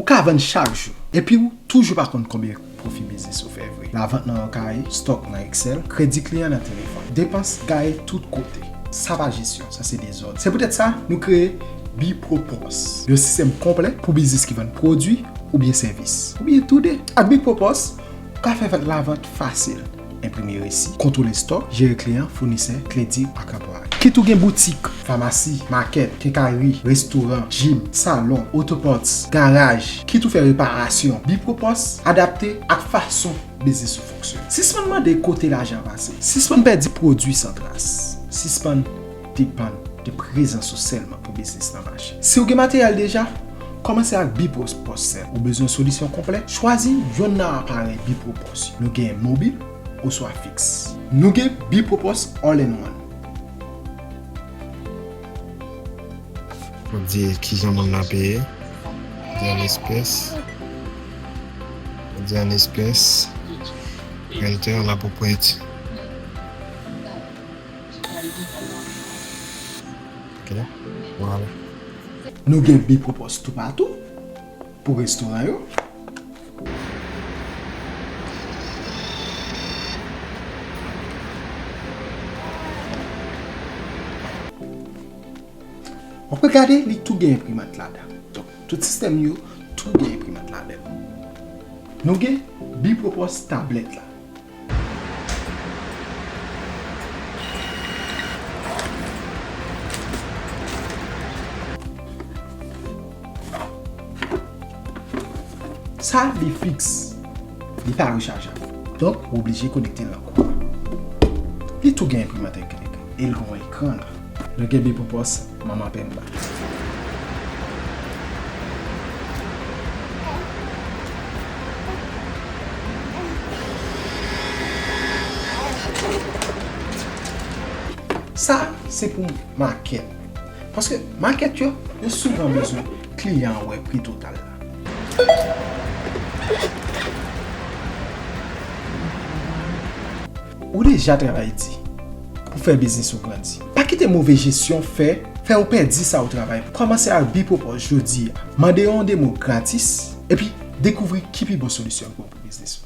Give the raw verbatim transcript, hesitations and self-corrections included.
ka vann chak jou, epi ou toujou pa konn konbyen pwofi biznis ou fè vre. Lavant nan yon kaye, stòk nan Excel, kredi kliyan nan telefòn. Depans gaye tout kote. Sa pa jesyon, sa se dezòd. Se poutèt sa, nou kreye Bipropos, yon sistèm konplè pou biznis ki vann pwodui oubyen sèvis, oubyen toude. Ak Bipropos, ou ka fè vant lavant fasil, enprime resi, kontwole stòk, jere kliyan, founisè, kredi ak anplwaye. Kit ou gen boutik, famasi, makèt, kenkayri, restoran, jim, salon, oto parts, garaj, kit ou fè reparasyon, Bipropos adapte ak fason biznis ou fonksyone. Sispann mande kote lajan pase. Sispann pèdi pwodui san tras. Sispann depann de prezans ou sèlman pou biznis lan mache. Si w gen materyèl deja, kòmanse ak Bipropos sèl. Ou bezwen solisyon konplè? Chwazi yonn nan aparèy Bipropos yo. Nou gen mobil oswa fiks. Nou gen Bipropos All in One. Ou di kijan moun nan peye? Di an espès. Di an espès. Printer la pou print. Ok, vwala. Nou gen Bipropos toupatou pou restoran yo. W ap gade, li tou gen enprimant ladan. Donk, tout sistèm yo tou gen enprimant ladan. Nou gen Bipropos tablèt la. Sa, li fiks. Li pa rechajab. Donk, ou oblije konekte l nan kouran. Li tou gen enprimant enklik. E l gen yon ekran la. Nou gen Bipropos manman penba. Sa, se pou makèt. Paske makèt yo, yo souvan bezwen kliyan an wè pri total la. Ou deja travay di pou fè biznis ou grandi. Pa kite move jesyon fè, fè w pèdi sa w travay pou. Kòmanse ak Bipropos jodi a. Mande yon demo gratis, epi dekouvri ki pi bon solisyon pou, pou biznis ou.